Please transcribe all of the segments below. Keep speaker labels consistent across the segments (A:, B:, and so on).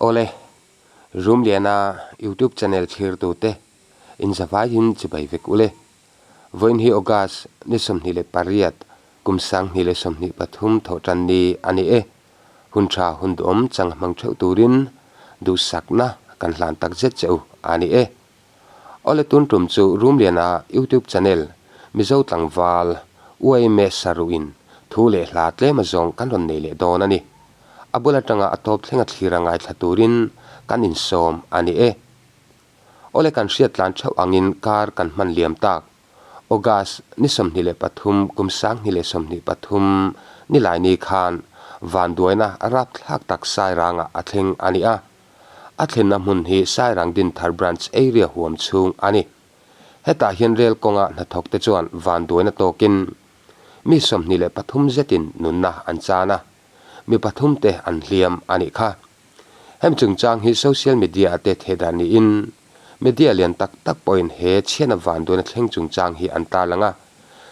A: Awle, Rumliana YouTube channel thlirtute inzavaiin chibai vek ule. Vawiin hi August ni 28, kum 2023 thawhtan ni a ni e. Hun tha hun duhawm chang hmang theuh turin duhsakna kan hlan tak zet che u a ni e. Awle tun tum chu Rumliana YouTube channel Mizo tlangval Uaime Saruin thu leh hla tlem azawng kan rawn nei leh dawn a ni. A bul atanga a tawp thlenga thlira ngaithla turin kan insawm a ni e. Awle kan hriat tlan theuh angin kar kan hman liam tak. August ni 23 kum 2023 nilaini khan vanduaina rapthlak tak Sairangah a thleng a ni a. A thlenna hmun hi Sairang Dinthar Branch area huam chhung a ni. Hetah hian rel kawnga hnathawkte chuan vanduaina tawkin mi 23 zetin nunna an chan a, mi pathumte an hliam a nih kha. Hemi chungchang hi social media ah te thehdah niin media lian tak tak pawhin he chhiatna vanduaina thleng chungchang hi an tarlang a.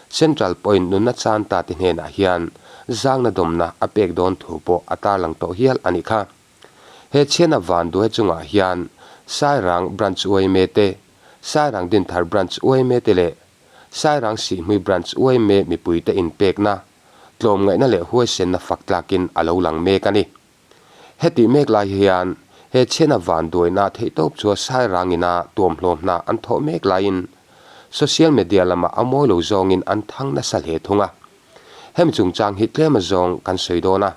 A: Central pawhin nunna chan ta te hnenah hian zangna dawmna a pek dawn thu pawh a tarlang tawh hial a nih kha. He chhiatna vanduai chungah hian Sairang Branch yma te, Sairang Dinthar Branch yma te leh Sairang Sihhmui Branch yma mipuite inpekna, tlawmngaihna leh huaisenna fak tlakin a lo lang mek a ni. Hetih mek lai hian he chhiatna vanduaina theihtawp chu Sairang ina tuamhlawm hna an thawh mek laiin social media lamah a mawi lo zawngin an thang nasa hle thung a. Hemi chungchang hi tlem azawng kan sawi dawn a.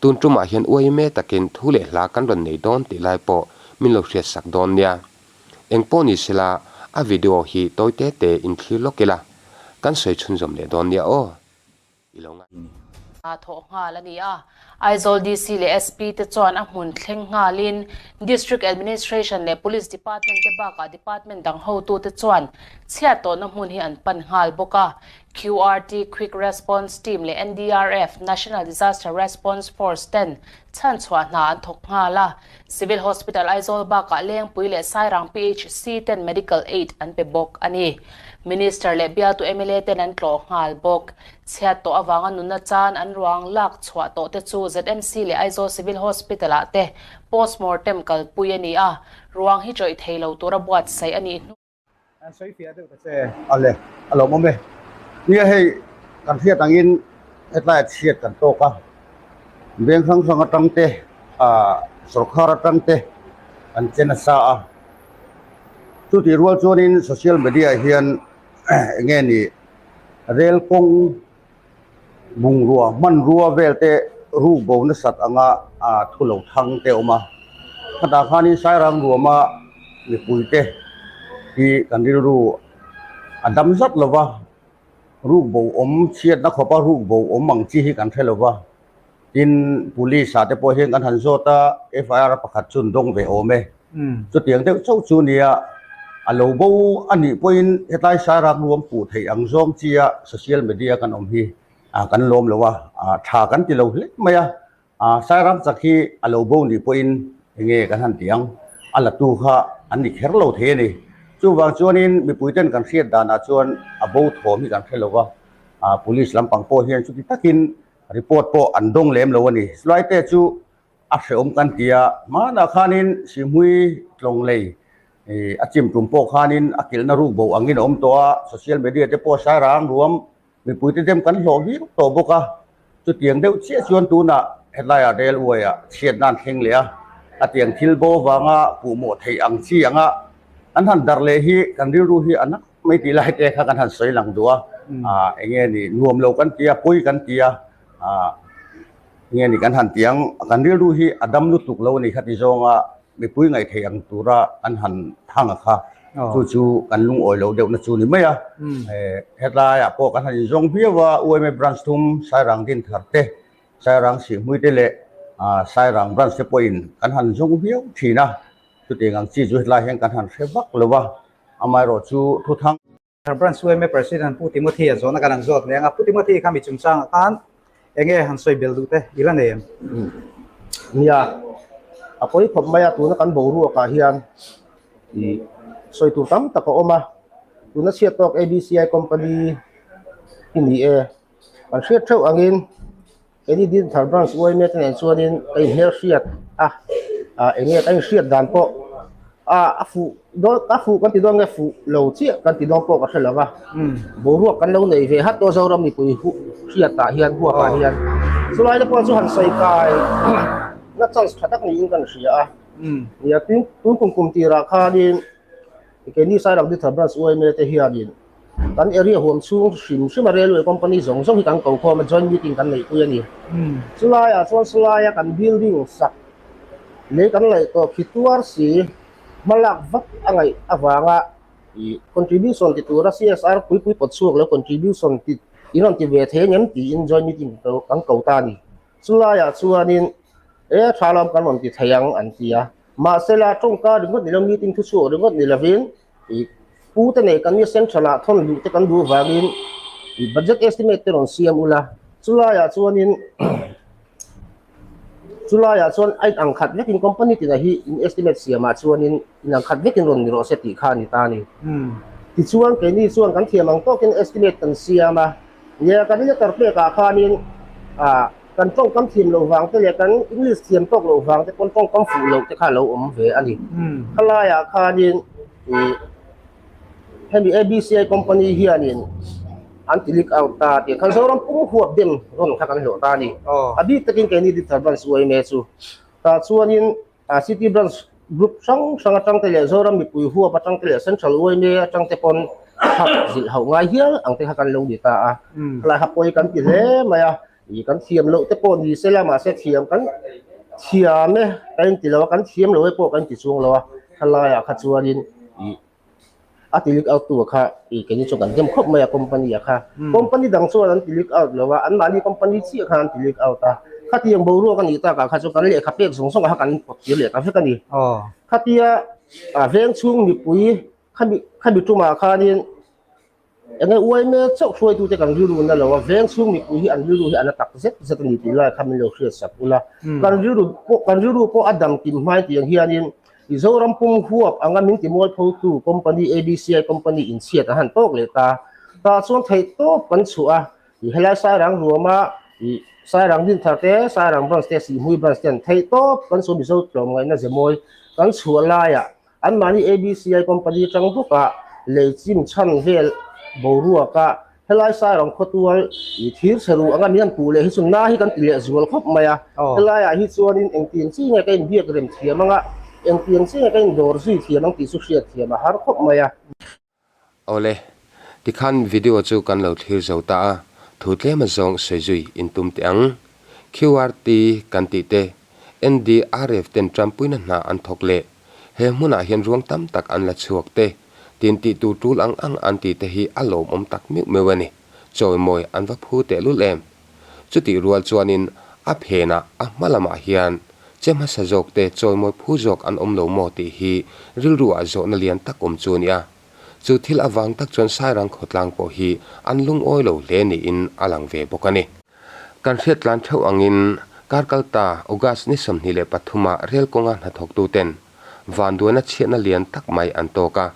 A: Tun tumah hian uaime takin thu leh hla kan rawn nei dawn tih lai pawh min lo hriatsak dawn nia. Engpawh ni sela a video hi tawi te te in thlir lawk ila, kan sawi chhunzawm leh dawn nia aw. I lo ngai.
B: A thawh nghal a ni a. Aizawl DC leh SP te chuan a hmun thleng nghalin District Administration leh Police Department te bakah Department dang hotute chuan chhiat tawhna hmun hi an pan nghal bawk a. QRT, Quick Response Team, leh NDRF, National Disaster Response Force, ten chhanchhuah hna an thawk nghal a. Civil Hospital Aizawl bakah Lengpui leh Sairang PHC ten medical aid an pe bawk a ni. Minister leh bialtu mla ten an tlawh nghal bawk. Chhiat tawh avanga nunna chan an ruang lak chhuah tawh te chu ZMC leh Aizawl Civil Hospital ah te postmortem kalpui a ni a, ruang hi chawih thei lo tura buatsaih a nih hnu.
C: An sawi fiah deuh ta che. A le, a lawmawm e. Nia hei, kan hriat angin hetlai a chhiat kan tawk a. Veng hrang hrang atang te, ah sawrkhar atang te an che nasa a. Chutih rual chuanin social media ah hian eng nge ni rel kawng Bungrua hmanrua vel te ruk bo nasat anga thu lo thang te a awm a, khatah khanin Sairang ruama mipui te hi kan rilru a dam zat lo va, ruk bo awm chhiatna khawpa ruk bo awm ang chi hi kan hre lo va. Tin, Police ah te pawh hian kan han zawt a, FIR pakhat chu an dawng ve awm e. Chutiang deuh chauh chu nia, a lo bo a nih pawhin hetlai Sairang ruam puh theih ang zawng chia social media kan awm hi kan lawm lo a, tha kan ti lo hle mai a. Sairang chak hi a lo bo nih pawhin enge kan han ti ang, a la tu kha an ni kher lo thei a ni. Chuvang chuanin mipuiten kan hriat danah chuan a bo thawm hi kan hre lo va, Police lampang pawh hian chuti takin Report pawh an dawng lem lo a ni. Sulaite chu a hrehawm kan ti a, hmanah khanin Sihmui tlawng lei a chim tum pawh khanin a kilhna ruk bo angin a awm tawh a, social media te pawh Sairang ruam mipuite dem kan hlawh viau tawh bawk a. Chutiang deuh chiah chuan tunah hetlaiah railway ah chhiatna an thleng leh a, a tiang thil bo vanga puhmawh theih ang chi anga an han darh leh hi kan rilru hi a na Mai tih lai te kha kan han sawi lang duh a, ah eng nge ni nuam lo kan ti a, pawi kan ti a, ah eng nge ni kan han ti ang, kan rilru hi a dam lutuk lo a ni kha ti zawnga mipui ngaih theih ang tura kan han thang a kha, chu chu kan lungawi lo deuhna chu ni mai a, eh hetlaiah pawh kan han inzawng viau a, UMA branch thum Sairang Dinthar te, Sairang Sihhmui te leh ah Sairang branch te pawhin kan han zawng viau thin a, chutiang ang chi chu hetlai hian kan han hre vak lo a. Amaherawh chu thu thang.
D: Branch yma President Pu Timothy a zawhna kan han zawt leh ang a, Pu Timothy kha mi chungchangah khan eng nge han sawi bel duh te i la nei em?
E: Nia, a pawi khawp mai a, tuna kan boruakah hian i sawi tur tam tak a awm a, tuna chhiat tawk ABCI company i ni e, kan hriat theuh angin Keini Dinthar Branch yma te nen chuanin ka inhmelhriat a. Eng nge kan inhriat dan pawh a fuh dawn a fuh kan ti dawn nge fuh lo chiah kan ti dawn pawh ka hre lo va. Boruak kan lo nei ve hat tawh Zoram mipui hriatah hian huapah hian chulai te pawh chu han sawi kai na chance tha tak niin kan hria a. Nia tun tun kum kum tirah khanin keini Sairang Dithar Branch yma te hianin kan area huam chhung hrim hrim a railway company zawng zawng hi kan ko khawm a joint meeting kan neihpui a ni. Chulaiah chuan chulaia kan building sak lei kan ngaih tawh khi tuar si hmalak vat a ngaih avanga ih contribution ti tura CSR puipui pawt chhuak lo contribution ti in rawn ti ve thei ang em tiin joint meeting kan ko ta a ni. Chulaiah chuanin e tha lam kan rawn ti thei ang an ti a. Mahsela tawngka ringawt ni lo meeting thu chhuak ringawt ni lovin ih pu te nei kan nia central ah thawn luh te kan duh avangin ih budget estimate te rawn siam ula. Chulaiah chuanin Chulaiah chuan a in ang khat vekin company tina hi in estimate siamah chuanin in ang khat vekin rawn ni rawh se tih kha a ni ta a ni. Tichuan keini chuan kan thiam ang tawkin estimate kan siam a, nia kan letter pekah khanin ah kan tawngkam thiam loh vang te leh kan English thiam tawk loh vang te pawn tawngkam fuh loh te kha a lo awm ve a ni. Khalaiah khanin ih Hemi ABCI company hianin an ti leak out ta tih khan Zoram pum huap dem rawn kha kan hlawh ta a ni. A bik takin keini Dithar Branch yma chu tah chuanin City Branch group hrang hrang atang te leh Zoram mipui huap atang te leh Central yma atang te pawn thak zilh hauh ngai hial ang te kha kan lo ni ta a. Khalai ha pawi kan ti hle mai a, ih kan thiam loh te pawh ni sela mahse thiam kan thiam e kan inti lo a, kan thiam lo e pawh kan ti chuang lo a, khalaiah kha chuanin ih a ti leak out tu kha ih keini chuan kan dem khawp mai a company ah kha company dang chuan an ti leak out lo a anmahni company chiah khan an ti leak out a khatiang boruak a nih takah kha chuan kan lehkha pek zawng zawng ah kha kan pawt tir leh ta vek a ni khatia a veng chhung mipui khami khami tumah khanin Eng nge uaime chauh hruaitute kan rilru na lo a, veng chhung mipui hi an rilru hi a na tak zet zet a ni tih lai kha min lo hriat sak ula. Kan rilru pawh kan rilru pawh a dam kim hmai tih ang hianin Mizoram pum huap anga min ti mualphotu company ABCI company inchhiat a han tawk leh ta. Tah chuan theih tawp kan chhuah a, i helai Sairang ruama i Sairang Dinthar te, Sairang Branch te, Sihhmui Branch ten theih tawp kan chhuah Mizo tlawmngaihna zemawi kan chhuah laiah Anmahni ABCI company tang bawkah lei chim chhan vel boruaka helai Sairang khawtual i thir chhe ruh anga min han puh leh hi chu na hi kan ti leh zual khawp mai a. Helaiah hi chuanin engtiang chi nge ka inbiak rem thiam anga engtiang chi nge ka indawr zui thiam ang tih chu hriat thiam a har khawp mai a.
A: Awle, tikhan video chu kan lo thlir zo ta a, thu tlem a zawng sawi zui in tum teh ang. QRT kan tih te, NDRF ten Trumpuina hna an thawk leh, he hmunah hian ruang tam tak an la chhuak te, tin tih tur tul ang ang an tih te hi a lawmawm tak meuh meuh a ni. Chawimawi an va phu tehlul em? Chutih rual chuanin a phenah a hma lamah hian che hmasa zawk te chawimawi phu zawk an awm lo maw tih hi rilru ah zawhna lian tak awm chu a ni a. Chu thil avang tak chuan Sairang khawtlang pawh hi an lungawi lo hle niin a lang ve bawk a ni. Kan hriat tlan theuh angin kar kalta August ni 23 ah rel kawnga hnathawktu ten vanduaina chhiatna lian tak mai an tawk a.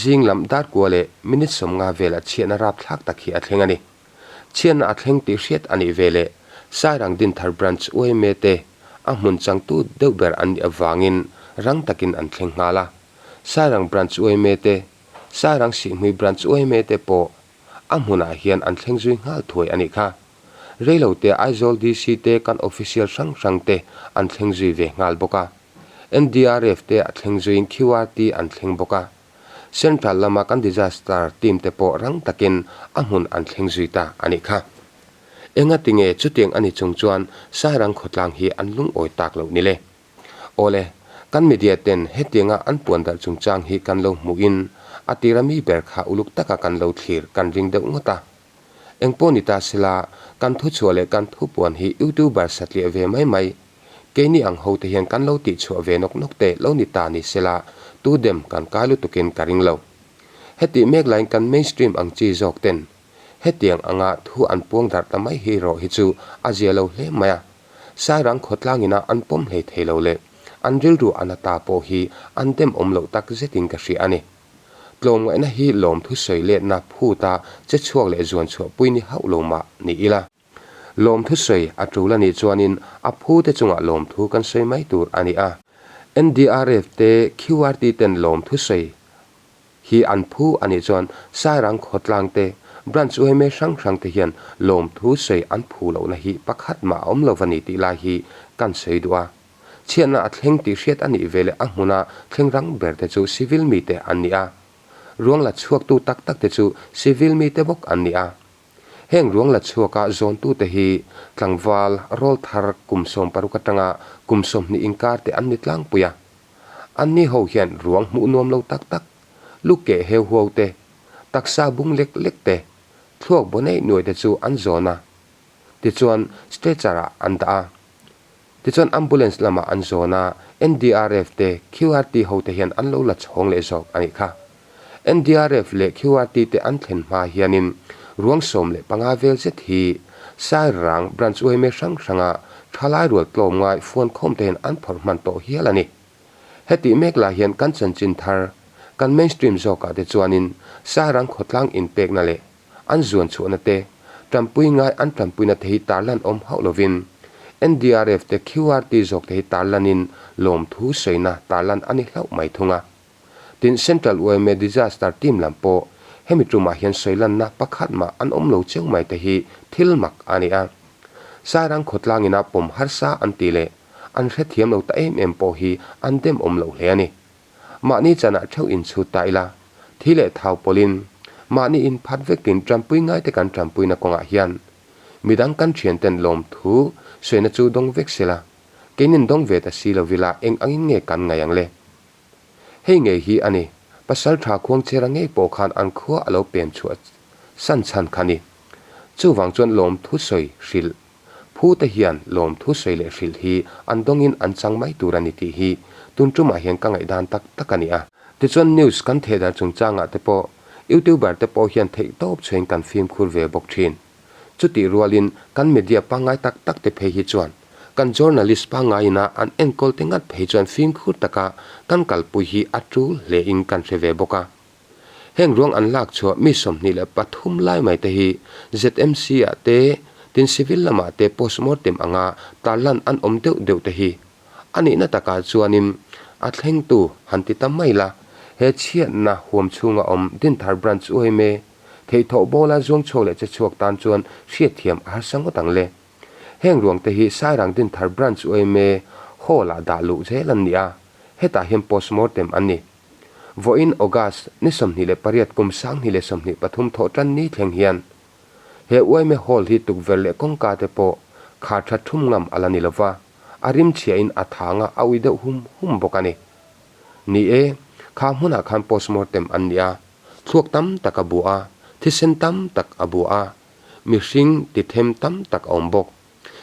A: Zing lam dar kua leh minute 50 velah chhiatna rapthlak tak hi a thleng a ni. Chhiatna a thleng tih hriat a nih ve leh Sairang Dinthar Branch yma te a hmun changtu deuh ber an nih avangin rang takin an thleng nghal a. Sairang Branch yma te, Sairang Sihhmui Branch yma te pawh a hmunah hian an thleng zui nghal thuai a nih kha. Reilote Aizawl DC te kan official hrang hrang te an thleng zui ve nghal bawk a. NDRF te a thleng zuiin QRT an thleng bawk a. Central lama kan disaster team te pawh rang takin a hmun an thleng zui ta a nih kha. Enga tinge chutiang a ni chung chuan Sairang khawtlang hi an lungawi tak loh ni le? Awle, kan media ten hetianga an puan darh chungchang hi kan lo hmuhin a tira mi ber kha uluk taka kan lo thlir kan ring deuh ngawt a. Engpawh ni ta sela kan thuchhuah leh kan thupuan hi youtuber satliah ve mai mai Keini ang ho te hian kan lo tih chhuah ve nawk nawk te lo ni ta ni sela, tu dem kan kai lutukin ka ring lo. Hetih mek laiin kan mainstream ang chi zawk ten hetiang anga thu an puang darh ta mai hi rawh hi chu a zia lo hle mai a. Sairang khawtlangina an pawm hlei thei lo leh an rilru a na ta pawh hi an dem awm loh tak zetin ka hria a ni. Tlawmngaihna hi lawmthu sawi letna phuta che chhuak leh zuan chhuahpui ni hauh lo mah ni ila. Lawmthu sawi a tul a nih chuanin a phute chungah lawmthu kan sawi mai tur a ni a. NDRF te QRT ten lawm thusawi hi an phu a nih chuan Sairang khawtlang te Branch yma hrang hrang te hian lawmthu sawi an phu lohna hi pakhat mah a awm lo va ni tih lai hi kan sawi duh a. Chhiatna a thleng tih hriat a nih veleh a hmuna thleng rang ber te chu civil mite an ni a. Ruang la chhuaktu tak tak te chu civil mite bawk an ni a. Heng ruang la chhuaka zawntute hi tlangval rawlthar kum 60 atanga kum 20 inkar te an ni tlangpui a. Anni ho hian ruang hmuh nuam lo tak tak, lu keh heu huau te, taksa bung lek lek te, thluak baw neih nuai te chu an zawn a. Tichuan stretcher ah an dah a. Tichuan ambulance lamah an zawn a, NDRF te, QRT ho te hian an lo la chhawng leh zawk a nih kha. NDRF leh QRT te an thlen hma hianin ruang 15 vel zet hi Sairang Branch yma hrang hranga thalai rual tlawm ngai fuan khawm te hian an phawrh hman tawh hial a ni. Hetih mek lah hian kan chanchin thar, kan mainstream zawkah te chuanin Sairang khawtlang inpekna leh an zuan chhuahna te, tanpui ngai an tanpuina te hi tarlan awm hauh lovin NDRF te QRT zawk te hi tarlanin lawmthu sawina tarlan a ni hlauh mai thung a. Tin, Central yma Disaster Team lam pawh hemi tumah hian sawilanna pakhat mah an awm lo cheu mai te hi thil mak a ni a. Sairang khawtlang ina pawm harsa an ti leh an hrethiam lo ta em em pawh hi an dem awm loh hle a ni. Mahni chanah theuh inchhut ta ila, thi leh thau pawlhin mahni inphat vekin tanpui ngaite kan tanpuina kawngah hian midang kan thianten lawmthu sawina chu dawng vek sela, keinin dawng ve ta si lovila eng angin nge kan ngaih ang le? Hei ngei hi a ni, pasal tha khuangchera ngei pawh khan an khua a lo pem chhuah san chhan kha ni. Chuvang chuan lawmthu sawi hrilh Phu te hian lawmthu sawi leh hrilh hi an dawngin an chang mai tur a ni tih hi tun tumah hian ka ngaihdan tak tak a ni a. Tichuan news kan theh dan chungchangah te pawh YouTuber te pawh hian theih tawp chhuain kan fimkhur ve bawk thin. Chutih rualin kan media pangngai tak tak te phei hi chuan kan journalist pangngaiina an enkawl te ngat phei chuan fimkhur taka kan kalpui hi a tul hlein kan hre ve bawk a. Heng ruang an lak chhuah mi 23 lai mai te hi ZMC ah te, tin civil lamah te postmortem anga tarlan an awm deuh deuh te hi a nihna takah chuanin a thlengtu han ti ta mai la, he chhiatna huam chhunga awm Dinthar Branch yma Theihthawh bawla zuang chhuak leh che chhuak tan chuan hriatthiam a harsa ngawt ang le. Heng ruang te hi Sairang Dinthar Branch yma Hall ah dah luh zel an ni a, hetah hian postmortem an ni. Vawiin August ni 28 kum 2023 thawh tan ni thleng hian he yma Hall hi tukverh leh kawngka te pawh khar tha thum ngam a la ni lova, a rim chhiahin a thang a, a ui deuh hum hum bawk a ni. Ni e, kha hmunah khan postmortem an ni a, Thluak tam tak a bu a, thisen tam tak a bu a, mihring ti them tam tak a awm bawk.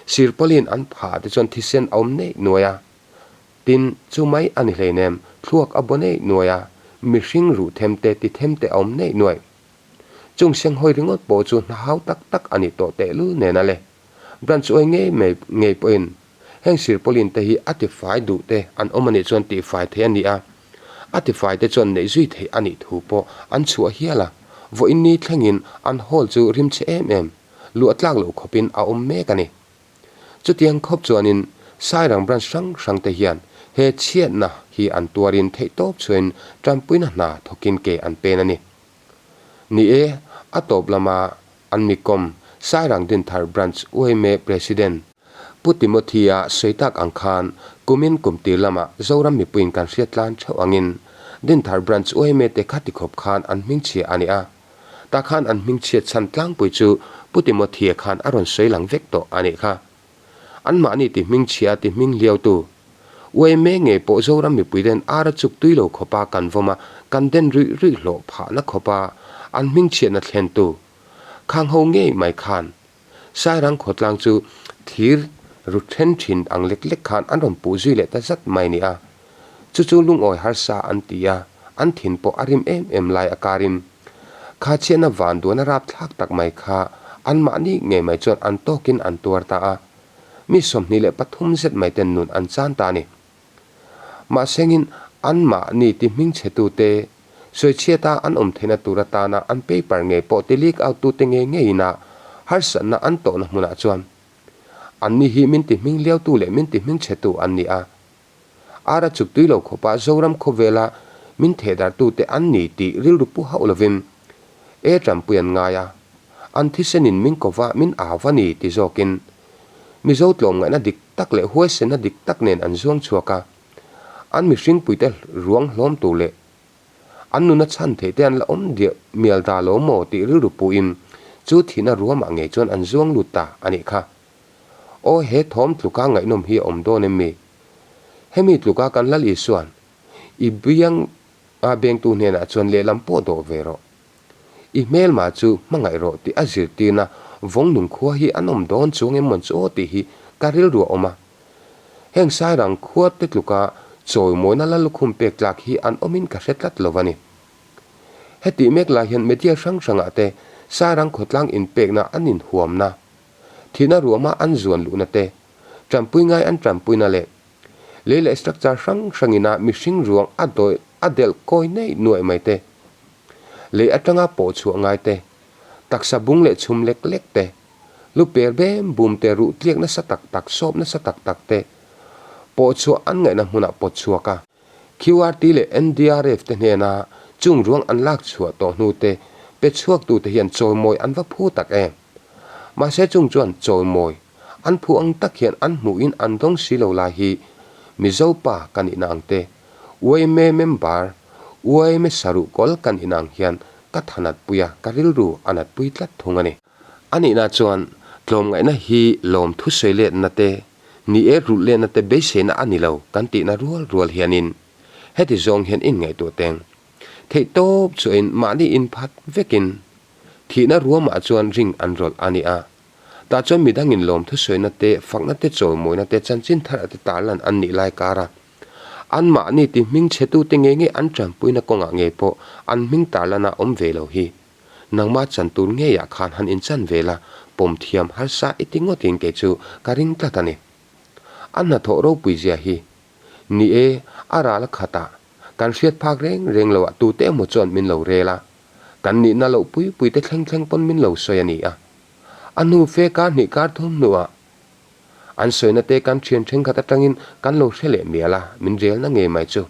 A: Sirpawlin an phah te chuan thisen a awm neih nuai a, tin, chu mai a ni hleinem, thluak a bu neih nuai a, mihring ruh them te ti them te a awm neih nuai. Chung senghawi ringawt pawh chu hna hau tak tak a nih tawh tehlul nen a le. Branch uai ngei mai ngei pawhin heng sirpawlin te hi a tifai duh te an awm a nih chuan tihfai theih a ni a, A tifai te chuan neih zui theih a nih thu pawh an chhuah hial a, vawiin ni thlengin an hall chu rim chhe em em, luah tlak loh khawpin a awm mek a ni. Chutiang khawp chuanin Sairang branch hrang hrang te hian he chhiatna hi an tuarin theihtawp chhuain tanpuina hna thawkin ke an pen a ni. Ni e, a tawp lama an mikawm Sairang Dinthar Branch yma President, Pu Timothy-a sawi tak ang khan kumin kum tir lamah Zoram mipuiin kan hriat tlan theuh angin Dinthar Branch yma te kha tikhawp khan an hmingchhia a ni a. Tah khan an hmingchhiat chhan tlangpui chu Pu Timothy-a khan a rawn sawi lang vek tawh a nih kha. Anmahni ti hmingchhia ti hming hliautu yma ngei pawh Zoram mipui ten ar a chuk tui lo khawpa kan vawm a, kan den ruih ruih hlawh phahna khawpa an hmingchhiatna thlentu khang ho ngei mai khan Sairang khawtlang chu thir ru then thin ang lek lek khan an rawn puh zui leh ta zat mai ni a. Chu chu lungawi harsa an ti a, an thin pawh a rim em em lai a karin. Kha chhiatna van duan a rapthlak tak mai kha anmahni ngei mai chuan an tawkin an tuar ta a. Mi 23 zet mai ten nun an chan ta a ni. Mahsengin anmahni ti hmingchhetute sawichhiata an awm theihna tur atana an paper ngei pawh ti leak out tute ngei ngeiin a harsatna an tawhna hmunah chuan anni hi min ti hming liautu leh min ti hmingchhetu an ni a. Ara chuk tui lo khawpa Zoram khawvela min thehdarhtute an ni tih rilru pu hauh lovin e tanpui an ngai a, an thisenin min kova min au a ni ti zawkin Mizo tlawmngaihna dik tak leh huaisenna dik tak nen an zuang chhuak a, an mihringpuite ruang hlawm tur leh an nuna chhan theih te an la awm diah mial da lo maw tih rilru puin chu thihna ruamah ngei chuan an zuang lut ta a nih kha. Aw he thawm tluka ngaihnawm hi a awm dawn em mi? Hemi tluka kan Lal Isuan i biang a bengtu hnenah chuan lehlam pawh dawh ve rawh. I hmelma chu hmangaih rawh tih a zirtirna vawng nung khua hi an awm dawn chuang em mawn chu aw tih hi ka rilru a awm a. Heng Sairang khua te tluka chawimawina la lukhum pek tlak hi an awmin ka hre tlat lo a ni. Hetih mek lai hian media hrang hrangah te Sairang khawtlang inpekna an inhuamna, thihna ruama an zuan luhna te, tanpui ngai an tanpuina leh lei leh structure hrang hrangina mihring ruang a dawih a delh kawi neih nuaih mai te, lei atanga pawh chhuah ngai te, taksa bung leh chhum lek lek te, lu per bem bum te ruh tliak nasa tak tak sawp nasa tak tak te pawh chhuah an ngaihna hmunah pawt chhuak a. QRT leh NDRF te hnena chung ruang an lak chhuah tawh hnu te pe chhuaktute hian chawimawi an va phu tak em? Mahse chung chuan chawimawi an phu ang tak hian an hmuhin an dawng si lo lai hi Mizo pa ka nihna ang te, yma member, yma saruh kawl ka nihna ang hian ka thanat pui a, ka rilru a nat pui tlat thung a ni. A nihna chuan tlawmngaihna hi lawm thusawi letna te, ni e rulh letna te beiseina a ni lo kan tihna rual rual hianin heti zawng hian inngaihtuah teng theih tawp chuahin mahni inphat vekin thihna ruamah chuan ring an rawlh a ni a. Tah chuan midangin lawm thusawina te, fakna te, chawimawina te, chanchin thar te tarlan an nih lai kara anmahni ti hming chhetute nge nge an tanpuina kawngah ngei pawh an hming tarlana awm ve lo hi nangmah chan tur ngeiah khan han inchan ve la, pawm thiam harsa i ti ngawtin kei chu ka ring tlat a ni. A hnathawh ropui zia hi ni e, a ral a khatah kan hriat phak reng reng loah tute emaw chuan min lo rel a, kan nihna loh pui pui te thleng thleng pawn min lo sawi a ni a. A hnu fe kar hnih kar thum hnuah an sawina te kan thian thenkhat atangin kan lo hre leh mial a, min relna ngei mai chu.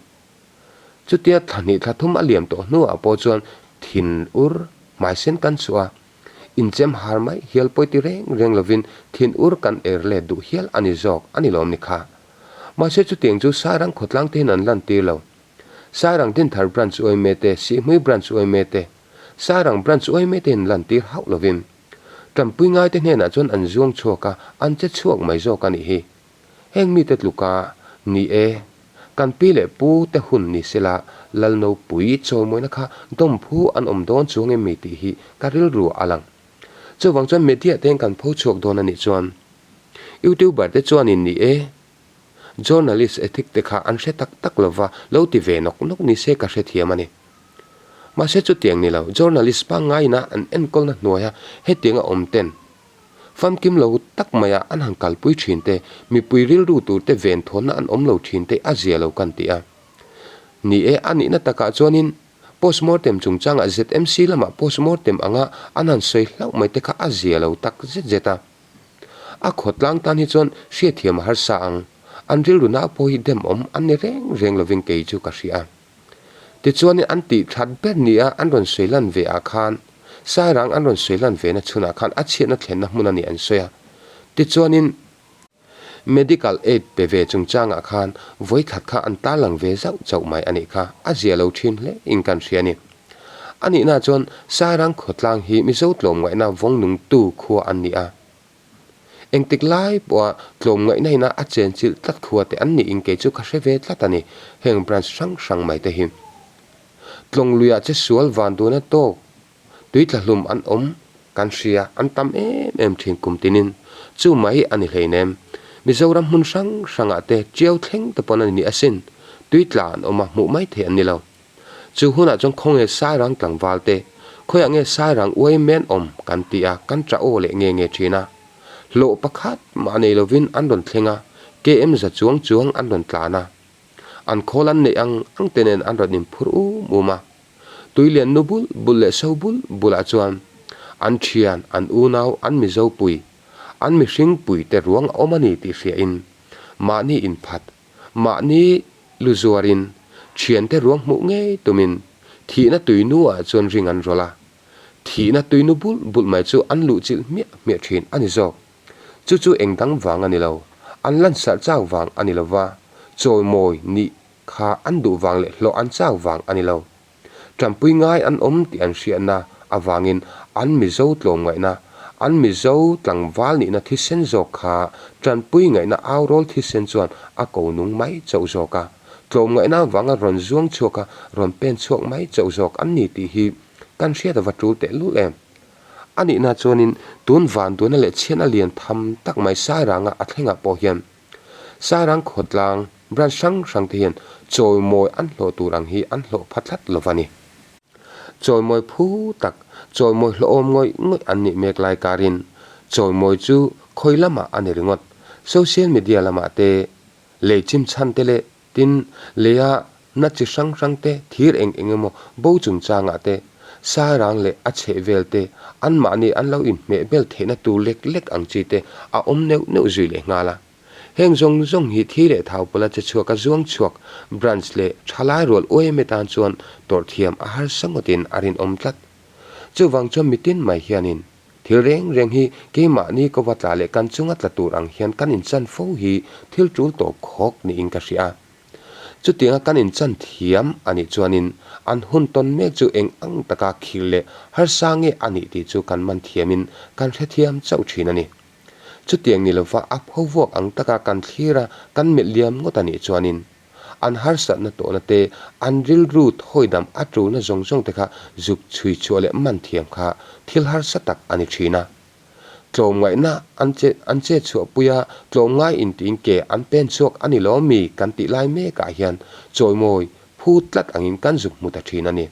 A: Chutia thla hnih thla thum a liam tawh hnuah pawh chuan thin ur hmaisen kan chhuah a, inchem har mai hial pawi ti reng reng lovin thin ur kan er let duh hial a ni zawk a ni lawm ni kha. Mahse chutiang chu Sairang khawtlang te hian an lantir lo. Sairang Dinthar Branch uaime te, Sihhmui Branch uaime te, Sairang Branch uaime te hian lantir hauh lovin Tanpui ngaite hnenah chuan an zuang chhuak a, an che chhuak mai zawk a nih hi. Heng mite tluka ni e, kan pi leh pu te hun ni sela Lalnopui chawimawina kha dawmphu an awm dawn chuang em mi tih hi ka rilru a lang. Chuvang chuan media te kan pho chhuak dawn a nih chuan Youtuber te chuanin ni e, journalist ethic te kha an hre tak tak lova lo ti ve nawk nawk ni se ka hrethiam a ni. Mahse chutiang ni lo, journalist pangngaina an enkawlna hnuaia hetianga awm ten Famkim lo tak maia an han kalpui thin te, mipui rilru tur te ven thawnna an awm lo thin te a zia lo kan ti a. Ni e, a nihna takah chuanin postmortem chungchangah ZMC lamah postmortem anga an han sawi hlauh mai te kha a zia lo tak zet zet a. A khawtlang tan hi chuan hriatthiam a harsa ang, an rilru na pawh hi demawm an ni reng reng lovin kei chu ka hria a. Tichuanin an tih that ber nia an rawn sawi lan ve ah khan Sairang an rawn sawi lan ve na chhunah khan a chhiatna thlenna hmun a nih an sawi a. Tichuanin Medical aid pe ve chungchangah khan vawikhat kha an tarlang ve zauh chauh mai a nih kha a zia lo thin hle in kan hria a ni. A nihna chuan Sairang khawtlang hi Mizo tlawmngaihna vawng nungtu khua an ni a. Engtik lai pawha tlawmngaihna ina a chenchilh tlat khua te an niin kei chu ka hre ve tlat a ni, heng branch hrang hrang mai te hi. Tlawng luiah che sual van duna tawk tui tla hlum an awm kan hria an tam em em thin kum tinin chu mai a ni hleinem. Mizoram hmun hrang hrangah te tiau thleng te pawn a ni asin, tui tla an awm a hmuh mai theih an ni lo. Chu hunah chuan khawnge Sairang tlangval te, khawiah nge Sairang uai men awm kan ti a, kan tah aw leh nge nge thin a. Hlawh pakhat mah nei lovin an rawn thleng a, KM za chuang chuang an rawn tlan a. An khawl an neih ang ang te nen an rawn inphur um um a. Tuilian nu bul bul leh so bul bulah chuan an thian, an unau, an Mizo pui, an mihring pui te ruang a awm a ni tih hriain mahni inphat, mahni. lu zuarin, thiante ruang hmuh ngei tumin thihna tuinu ah chuan ring an rawlh a. Thihna tuinu bulh bulh mai chu an luhchilh hmiah hmiah thin a ni zawk. Chu chu eng dang vang a ni lo, an lansalh chak vang a ni lo va, chawimawi nih kha an duh vang leh hlawh an chak vang a ni lo. Tanpui ngai an awm tih an hriatna avangin an Mizo tlawmngaihna, an Mizo tlangval nihna thisen zawk kha tanpui ngaihna aurawl thisen chuan a ko nung mai chauh zawk a, tlawmngaihna avanga rawn zuang chhuak a, rawn pen chhuak mai chauh zawk an ni tih hi kan hriat ava tul tehlul em. A nihna chuanin tun vanduaina leh chhiatna lian tham tak mai Sairanga a thlengah pawh hian Sairang khawtlang branch hrang hrang te hian chawimawi an hlawh tur ang hi an hlawh pha tlat lo va ni. Chawimawi phu tak, chawimawi hlawhawm ngawih ngawih an nih mek lai karin chawimawi chu khawi lamah a ni ringawt. Social media lamah te, lei chim chhan te leh Tin, leia na chi hrang hrang te, thir eng eng emaw bo chungchangah te, sairang leh a chheh vel te, anmahni an lo inhmeh bel theihna tur lek lek ang chi te a awm neuh neuh zui leh nghal a. Heng zawng zawng hi thi leh thau pawla che chhuak a zuang chhuak branch leh thalai rual uaim atan chuan tawrh thiam a harsa ngawtin a rinawm tlat. Chuvang chuan mitin mai hianin Thil reng reng hi keimahni kova tla leh kan chunga tla tur ang hian kan inchan fo hi thil tul tawp khawk niin ka hria. Chutianga kan inchan thiam a nih chuanin an hun tawn mek chu eng ang taka khil leh harsa nge a nih tih chu kan man thiamin kan hrethiam chauh thin a ni. Chutiang ni lova a pho vuak ang taka kan thlir a kan melh liam ngawt a nih chuanin An harsatna tawhna te, an rilru thawidam a tulna zawng zawng te kha zuk chhui chhuah leh man thiam kha thil harsa tak a ni thin a. Tlawmngaihna an che an che chhuahpui a, tlawmngai intiin ke an pen chhuak a ni lo mi kan tih lai mekah hian chawimawi phu tlat angin kan zuk hmu ta thin a ni.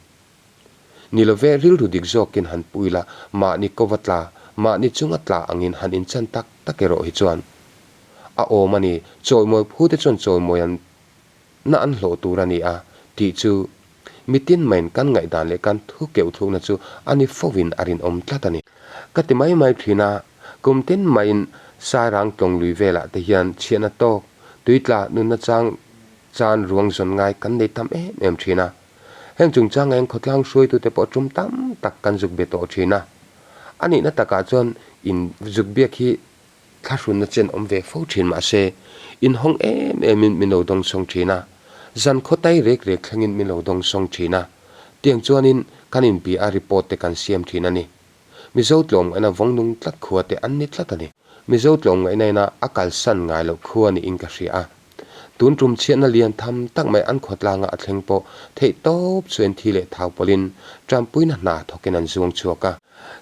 A: Ni love rilru dik zawkin han pui la, mahni kova tla, mahni chunga tla angin han inchan tak tak erawh hi chuan a awm a ni, chawimawi phu te chuan chawimawi an na an hlawh tur a ni a tih chu mitin maiin kan ngaihdan leh kan thu keuh thlukna chu a ni fovin a rinawm tlat a ni. Ka ti mai mai thin a, kum tin maiin Sairang tlawng lui velah te hian chhiahna tawk, tuitla nunna chang chan ruang zawn ngai kan nei tam em em thin a. Heng chungchanga hian khawtlang hruaitute pawh tum tam tak kan zuk be tawh thin a. A nihna takah chuan in zuk biak hi thlahrunna chen awm ve fo thin mah se, inhawng em emin min lo dawngsawng thin a, zan khawtai rek rek thlengin min lo dawngsawng thin a. Tiang chuanin kan inbia a report te kan siam thin a ni. Mizo tlawmngaihna vawng nung tlat khua te an ni tlat a ni. Mizo tlawmngaihna ina a kalsan ngai loh khua niin ka hria a. Tun tum chhiatna lian tham tak mai an khawtlanga a thleng pawh theih tawp chuan thi leh thau pawlhin tanpuina hna thawkin an zuang chhuak a.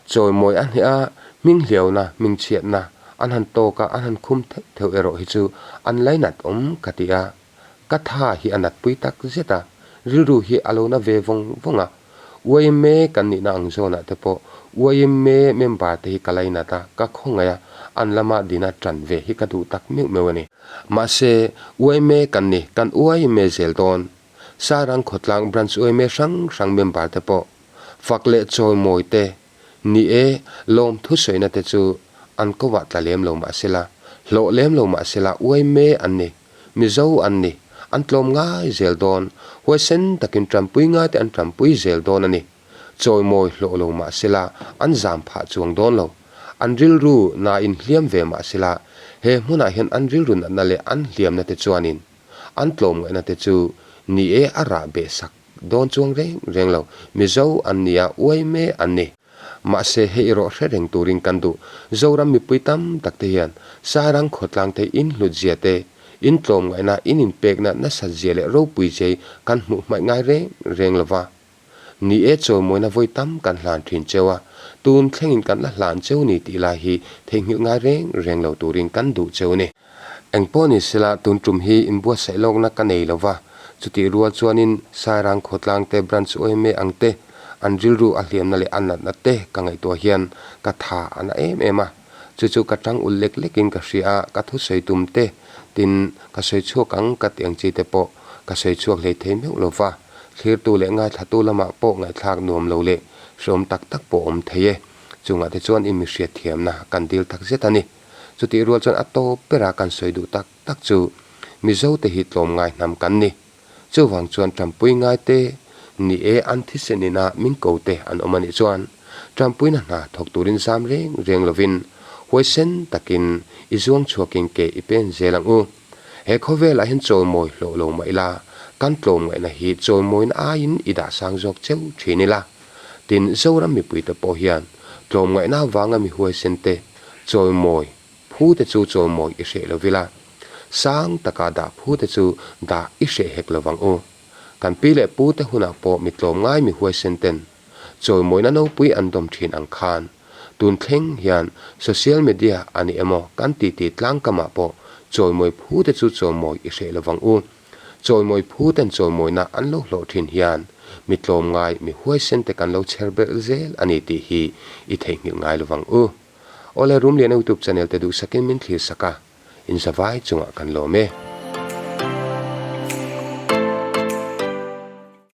A: Chawimawi a hneh a, hming hliauna, hming chhiatna an han tawk a, an han khum theuh theuh erawh hi chu an lainat awm ka ti a. Ka tha hi a natpui tak zet a, rilru hi a lo na ve vawng vawng a. Yma kan nihna ang zawnah te pawh yma member te hi ka lainat a, ka khawngaih a, an lama dina tan ve hi ka duh tak meuh meuh a ni. Mahse, yma kan ni, kan yma zel dawn. Sairang khawtlang branch yma hrang hrang member te pawh fak leh chawimawi te, ni e, lawm thusawiina te chu an kovah tla lem lo mahsela, hlawh lem lo mahsela yma an ni. Mizo an ni. An tlawm ngai zel dawn. Huaisen takin tanpui ngaite an tanpui zel dawn a ni. Chawimawi hlawh lo mah sela an zam phah chuang dawn lo. An rilru na in hliam ve mah sela he hmunah hian an rilru natna leh an hliamna te chuanin an tlawmngaihna te chu ni e a rah beh sak dawn chuang reng reng lo. Mizo an nia uai me an ni. Mahse, hei erawh hre reng turin kan duh. Zoram mipui tam tak te hian Sairang khawtlang te in hlut zia te, in tlawmngaihna, in inpekna nasat zia leh ropui zia hi kan hmuh hmaih ngai reng reng lo va. Ni e, chawimawina vawi tam kan hlan thin cheu a, tun thlengin kan la hlan cheu ni tih lai hi theihnghilh ngai reng reng lo turin kan duh cheu ni. Engpawh ni sela, tun tum hi inbuatsaih lawkna ka nei lo va, chutih rual chuanin Sairang khawtlang te branch yma ang te, an rilru a hliamna leh a natna te ka ngaihtuah hian ka tha a na em em a, chu chu ka tang ul lek lekin ka hria a, ka thusawi tum te tin ka sawi chhuak ang ka tih ang chi te pawh ka sawi chhuak hlei thei meuh lo va, thlirtu leh ngaithlatu lamah pawh ngaihthlak nuam lo leh hreawm tak tak pawh awm thei e, chungah te chuan i mihriat thiamna kan dil tak zet a ni. Chutih rual chuan a tawp bera kan sawi duh tak tak chu Mizote hi tlawmngai hnam kan ni. Chuvang chuan tanpui ngai te, ni e an thisen ina min ko te an awm a nih chuan tanpuina hna thawk turin zam reng reng lovin huaisen takin i zuang chhuakin ke i pen zel ang u. He khawvelah hian chawimawi hlawh lo mah ila, kan tlawmngaihna hi chawimawina aiin i dah sang zawk cheu thin ila. Tin, Zoram mipuite pawh hian tlawmngaihna avanga mi huaisen te chawimawi phu te chu chawimawi i hreh lovila, sang taka dah phu te chu dah i hreh hek lovang u. Kan pi leh pu te hunah pawh mi tlawmngai mi huaisen ten chawimawina nopui an dawm thin ang khan tun thleng hian social media a ni emaw kan titi tlangkamah pawh chawimawi phu te chu chawimawi i hreh lovang u. Chawimawi phu ten chawimawina an lo hlawh thin hian mi tlawmngai mi huaisen te kan lo chher belh zel a ni tih hi i theihnghilh ngai lovang u. Awle Rumliana YouTube channel te duhsakin min thlir sak a, in zavai chungah kan lawm e.